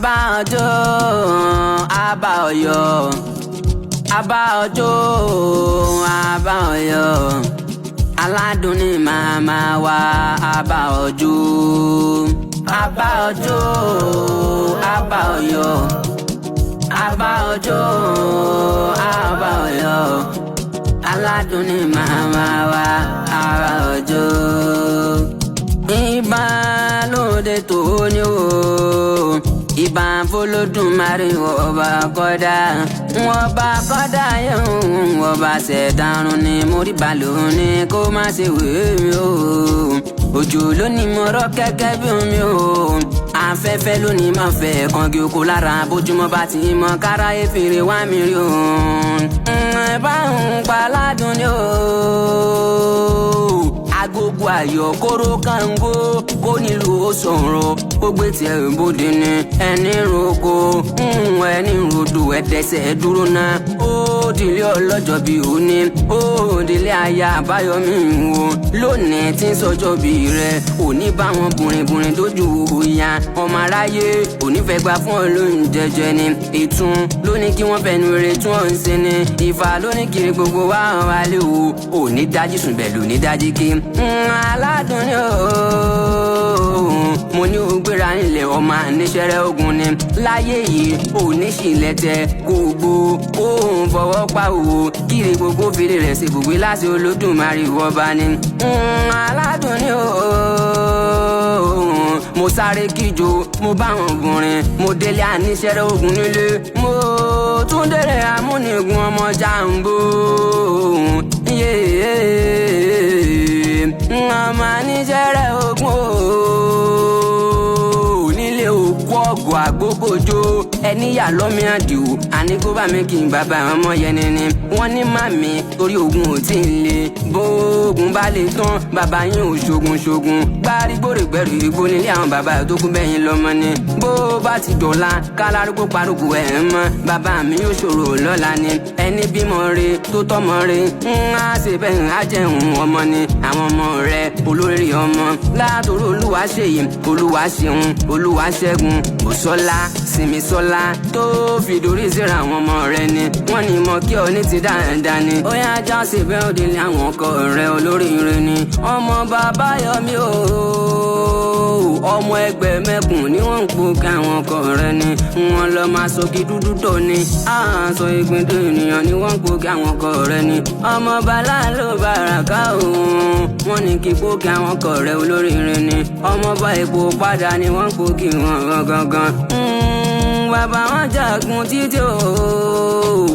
Abájọ́ Abáọyọ, Abáọjọ́ Abáọyọ, aládùn ní màmá wa Abáọjọ́. Abáọjọ́ Abáọyọ, Abáọjọ́ Abáọyọ, aládùn ní màmá wa Abáọjọ́. Ìbà lóde tó ní o, ìbà f'Olódùmarè ọba kọ́dá, ọba kọ́dá yóò, ọba ṣẹ̀dárun ni mórí balùwẹ̀ ní kó má ṣe wéé mi o. Òjò ló ní mo rọ́ kẹ́kẹ́ bí omi o, afẹ́fẹ́ ló ní máa fẹ́ kangi oko lára, bójúmọ́ bá ti mọ kára efèrè wá mi rí o. Ẹ bá ń pa aládùn ni o, agogo ayọ̀ kóró kàngó kó nílùú ó sọ̀rọ̀ kó gbé tiẹ̀ bóde ni ẹni roko ẹni rodò ẹ̀dẹ́sẹ̀ dúró náà. Ó dìlé ọlọ́jọ́ bí òní, ó dìlé aya àbáyọmí wo lónìí tí ń sọjọ́ bí rẹ̀ òní bá wọn bùrìnbùrìn dójú òòyà ọmọ aráyé òní fẹ́ gbà fún ọ lóyún jẹjẹ ni. Ìtún lóní kí wọ́n fẹnu rẹ̀ tún ọ̀ ń ṣe ni, ìfà lóní kiri gbogbo wa wà lé o, òní dájí sùn bẹ́ẹ̀ lóní dájí kí aládùn ni o. Mo ní o gbéra nílẹ̀ ọmọ àníṣẹ́rẹ́ ogun ni láyé yìí, òní ṣìlẹ̀ tẹ kó gbó kó ń fọwọ́ pa òwò kiri gbogbo fèrè rẹ̀ ṣe gbogbo láti Olódùmarè ọba ni. Aládùn ni o. Mo sáré kíjo, mo bá wọn gùnrin, mo délé àníṣẹ́rẹ́ ogun nílé, mo tún délé amúnigun ọmọ jàǹbó ọmọ àníṣẹ́rẹ́ ogun o nílé òkú ọ̀gọ̀ àgbógbòjò ẹni yà lọ́mí àdìo àní kó bá mi kí n bàbá ọmọ yẹn ni wọ́n ní màmí torí ogun ò tí ì le bóògùn bá lè tán bàbá yín ò ṣogun ṣogun gbárígbòrè gbẹrù igbó nílé àwọn bàbá tó kú bẹ́yìn lọ́mọ ni bó bá ti dọ̀la kálárúgbó parúgbó ẹ̀ ń mọ́ bàbá mi yóò ṣòro lọ́la ni ẹni bímọ re tó tọ́mọ re ń á ṣe bẹ́ẹ̀ á jẹun ọmọ ni àwọn ọmọ rẹ olórí ọmọ látòrò olúwa ṣèyí olúwa ṣeun olúwa ṣẹ́gun bùsọ́lá sìmísọ́lá tó fi dorí síra àwọn ọmọ rẹ ni wọ́n ní mọ kí ọ ní ti dáadáa ni ó yá já sí bẹ́ẹ̀ ó délé àwọn ọkọ rẹ olóríire ni ọmọ bàbá yọmí o ọmọ ẹgbẹ́ mẹ́kùn ni wọ́n ń po káwọn ọkọ rẹ ni wọ́n lọ máa sọ kí dúdú tó ni àṣọ ìpín tó ènìyàn ni wọ́n ń po káwọn ọkọ rẹ ni ọmọ bàlá ló bàràká òun wọ́n ní kí po káwọn ọkọ rẹ olóríire ni ọmọ bá epo padà ni wọ́n ń po kí wọ́n gangan. Bàbá wọn jagun títí o,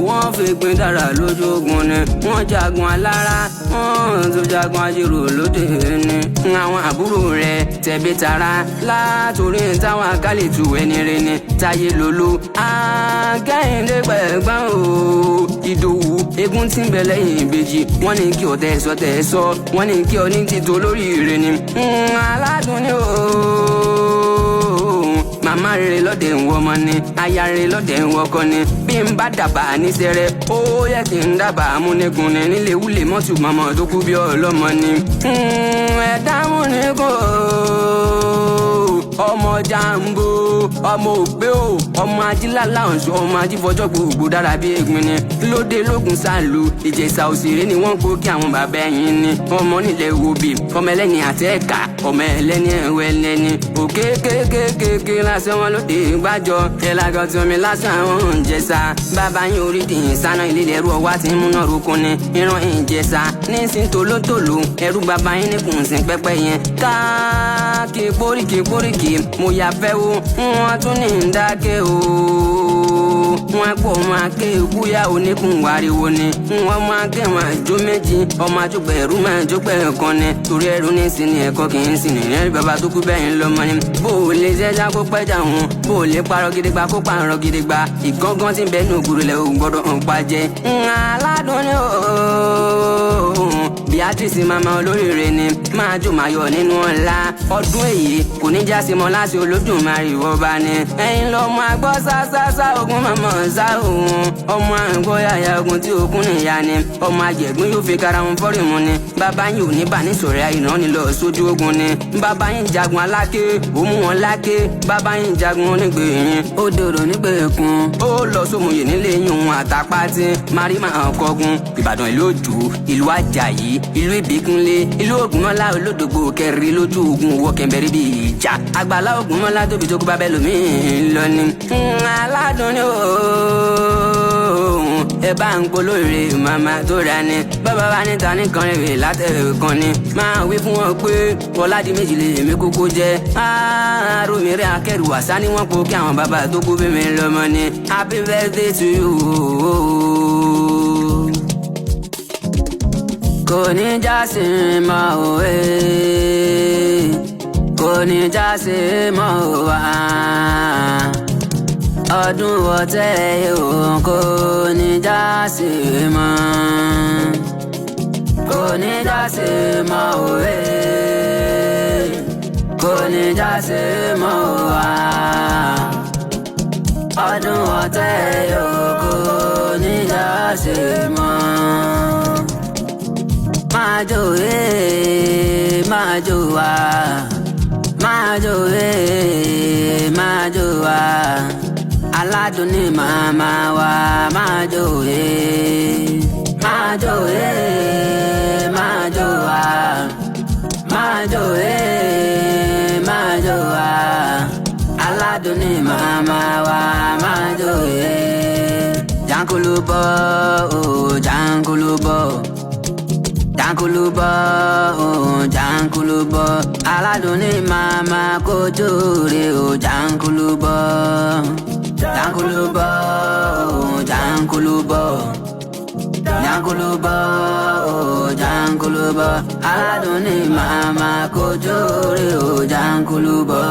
wọ́n fi pin dára lójú ogun ni wọ́n jagun alára wọ́n tún jagun ajérò lóde ni. Àwọn àbúrò rẹ̀ tẹ̀bí tara látòrí táwọn akálẹ̀tù ẹni rẹ̀ ni táyé lolo akẹ́hìndé gbẹ̀gbọ́n o ìdòwú egun tí ń bẹ lẹ́yìn ìbejì wọ́n ní kí ọ tẹ̀sọ́ tẹ̀sọ́ wọ́n ní kí ọ ní títò lórí rẹ̀ ni. Aládùn ni o, màmá rere lọ́dẹ̀ ń wọ ọmọ ni aya rere lọ́dẹ̀ ń wọkọ ni bí n bá dábàá níṣẹ́rẹ́ ó yẹ kí n dábàá amúnigun ni nílé wúlé mọ́tò mọ́mọ́ tó kú bí ọlọ́mọ ni. Ẹ̀dá múnigun ọmọ jàǹbó ọmọ ògbé o ọmọ ajílálà ọ̀ṣọ́ ọmọ ajífọjọ́ gbogbo dára bí egbin ni lóde lógun sálù ìjẹ̀ṣà òṣèré ni wọ́n ń kó kí àwọn bàbá ẹ̀yìn ni ọmọ nílẹ̀ wòbí ọmọ ẹlẹ́ni àtẹ́ẹ̀ká ọmọ ẹlẹ́ni ẹ̀wẹ̀ ẹlẹ́ni òkè kékékéké lásán wọn lóde gbájọ ẹlàgọ́ tí omi lásán àwọn ìjẹ̀ṣà bàbá yín orí dì í sáná ilé ẹrú ọwá tí ń múná roko ni ìran ìjẹ̀ṣà nísìn tòlótòló ẹrú bàbá yín ní kùnsìn pẹ́pẹ́ yẹn káàkiri póríkì póríkì mo yà fẹ́ o wọ́n tún ní ń dákẹ́ o wọ́n pọ̀ wọn ké kúyà oníkun wariwo ni wọ́n máa ké wọn àjò méjì ọmọ àjọpẹ̀ ẹ̀rú máa jọpẹ̀ ẹ̀kan ni torí ẹrú ní sinmi ẹ̀kọ́ kì í sinmi ẹ̀rí bàbá tó kú bẹ́ẹ̀ ń lọ́mọ ni bó o lè ṣẹ́já kó pẹ́jà wọn bó o lè parọ́ gidigba kó parọ́ gidigba ìgángan tí ń bẹ́ẹ̀ nù gbúrú lẹ̀ ò gbọ́dọ̀ ń pa jẹ. Aládùn ni o Beatrice mama olóríire ni máa jò máa yọ nínú ọ̀la ọdún èyí kò ní já sí mọ́ láti Olódùmarè ọba ni ẹ̀yin lọ́mọ àgbọ̀ sásásá ogun mọ̀mọ́ sá òun ọmọ àgbọ̀ yàyà ogun tí òkun nìyá ni Ọmọ àjẹgbín yóò fi kara wọn fọ́rí mu ni. Bàbá yín ò ní bà ní sọ̀rẹ́ àìná ni lọ sójú ogun ni. Bàbá yín jagun aláké, ó mú wọn láké. Bàbá yín jagun onígbèyìn, ó dòrò nígbèkùn. Ó lọ sómuyè nílé yín òun àtàpátì. Marima kọgun, Ìbàdàn ìlú Òjò, ìlú Àjàyí, ìlú Ìbíkúnlé, ìlú Ògúnmọ́lá olódògbò kẹrin lójú ogun wọ kẹ̀mbẹ̀rẹ̀ bí ìjà. Àgbàlá Ògúnmọ́lá tóbi tó kú bá bẹ́ẹ̀ lómi lọ ni. Aládùn ni ooo, ẹ bá ń polóore màmá tó ra ni. Bàbá wa níta nìkan rèé látẹ̀rẹ̀ kan ni. Máa wí fún wọn pé Ọládìméjì lè mí kókó jẹ́. Àròmìnira akẹ́rù àṣà ni wọ́n po kí àwọn bàbá tó kú bí mi lọ́mọ ni. Happy birthday to you. Kò ní já sí mọ́ òwe, kò ní já sí mọ́ wá. Ọdún ọ̀tẹ̀ yóò kò ní já sí mọ́. Kò ní já sí mọ́ òwe, kò ní já sí mọ́ wá. Ọdún ọ̀tẹ̀ yóò kò ní já sí mọ́. Máa jó ee, máa jó wá. Máa jó ee, máa jó wá. Aládùn ní màmá wa. Máa jó ee, máa jó ee, máa jó wá. Máa jó ee, máa jó wá. Aládùn ní màmá wa. Máa jó ee. Jankulubọ, oh jankulubọ. Jankulubọ, oh jankulubọ. Aládùn ní màmá kojú rè o jankulubọ. Jankulubọ, oh jankulubọ. Jankulubọ, oh jankulubọ. Aládùn ní màmá kojú rè o jankulubọ.